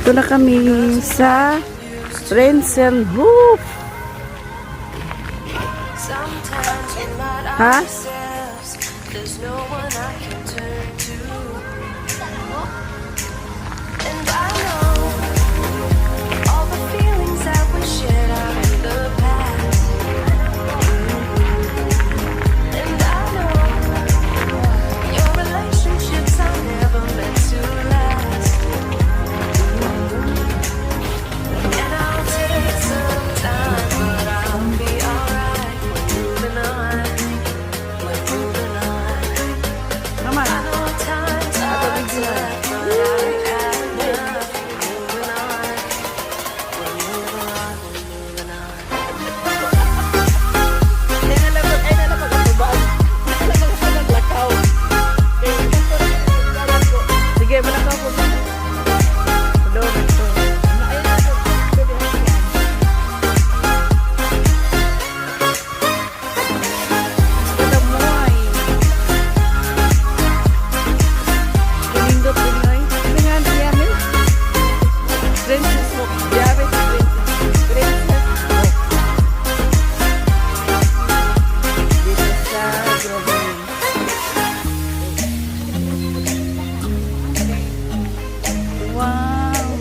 Dito na kami sa Prinsenhof. Sometimes we're not Ha? Ourselves. There's no one I can turn to. And I know all the feelings that we shared are in the past. And I know your relationships are never meant to last. And I'll take some time, but I'll be alright. We're moving on. We're moving on. Naman. I know times are tough, but I've had enough. We're moving on. We're moving on. We're moving on. Ay, nalabag ako ba? Nalabag ako naglakaw. Sige, malakaw ko. Hello, ito. Ayun, ito. Pwede na yan. Kadamoy. Pinindot din oy. Tingnan siya, mi. Princess Hook. Diyabe si Princess. Princess Hook. Dito sa Groveland. Wow!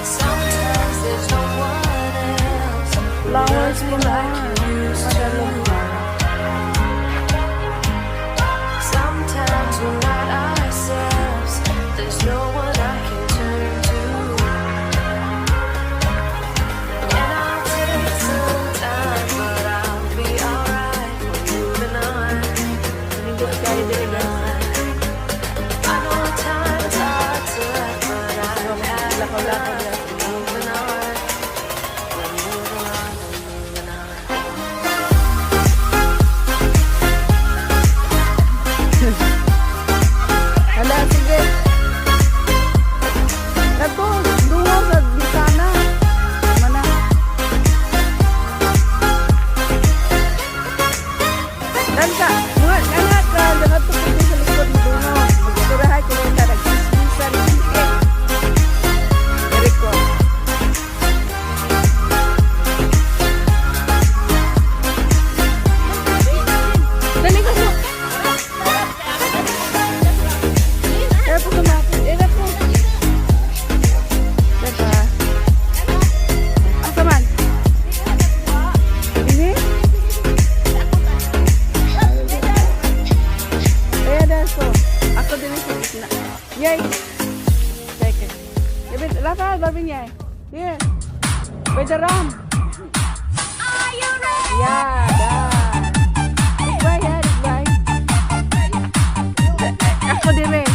Sometimes there's no one else who Flowers loves me like you used to. Sometimes we're not ourselves. There's no one I can turn to. And I'll take some time, but I'll be alright. We're moving on. Nindot kayo diri, guys. I know times are tough, but I've had Lakaw-lakaw enough. lang. We're moving on. We're moving on. We're moving on. Hala, sige. Kato, duha sa bitana. Mana. Kanta, mga anak ka, nga to pwede sa likod mo dungo. Magturahay ko ka nagchismisan. Sige. Eriko. Dali ka mo. Kaya po kumapit. Eh, po. Diba? Asa man? Ini? Kaya daso. Ako din sa gitna. Yay! Teka. Ibit, Rafael, babing yay. Here. By the ram. Yeah, da. Goodbye, ha, goodbye. Ako dire.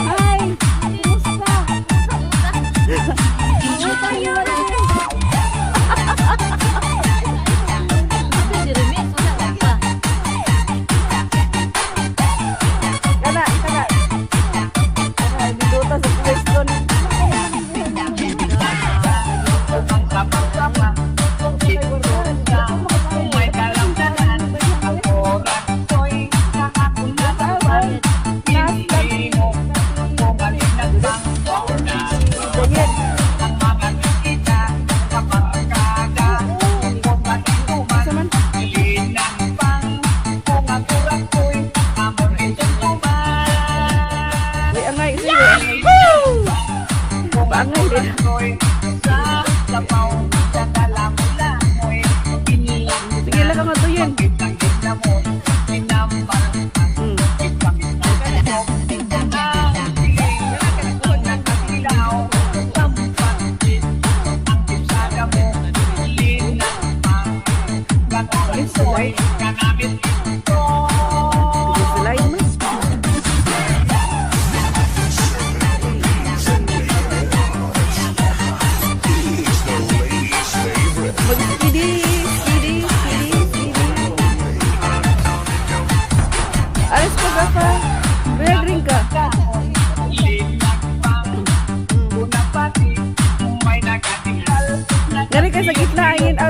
Hi! Kumusta? Kumusta niyo? Kana, kana. Kana, dito sa pwesto ni. Saman? Uy, angay, sige, angay. Paangay din. Sige lang ka tuyin. Ay, sige, sila yun, eh. It's the ladies' favorite.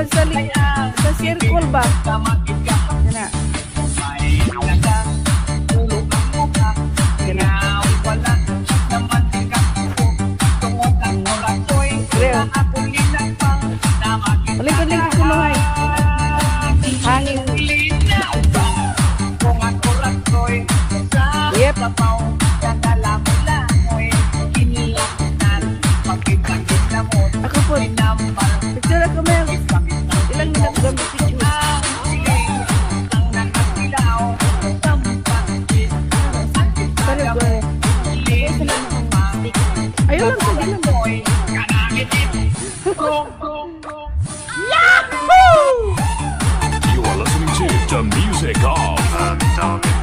sa circle ba? Kana. Kana. Creo. Lingkod-lingkod ko mga hangin. Yep. Ako po. Picture ako, Mel. Ilang minutes gamit picture. Pero go. Ayaw lang, sige lang. You are listening to the music of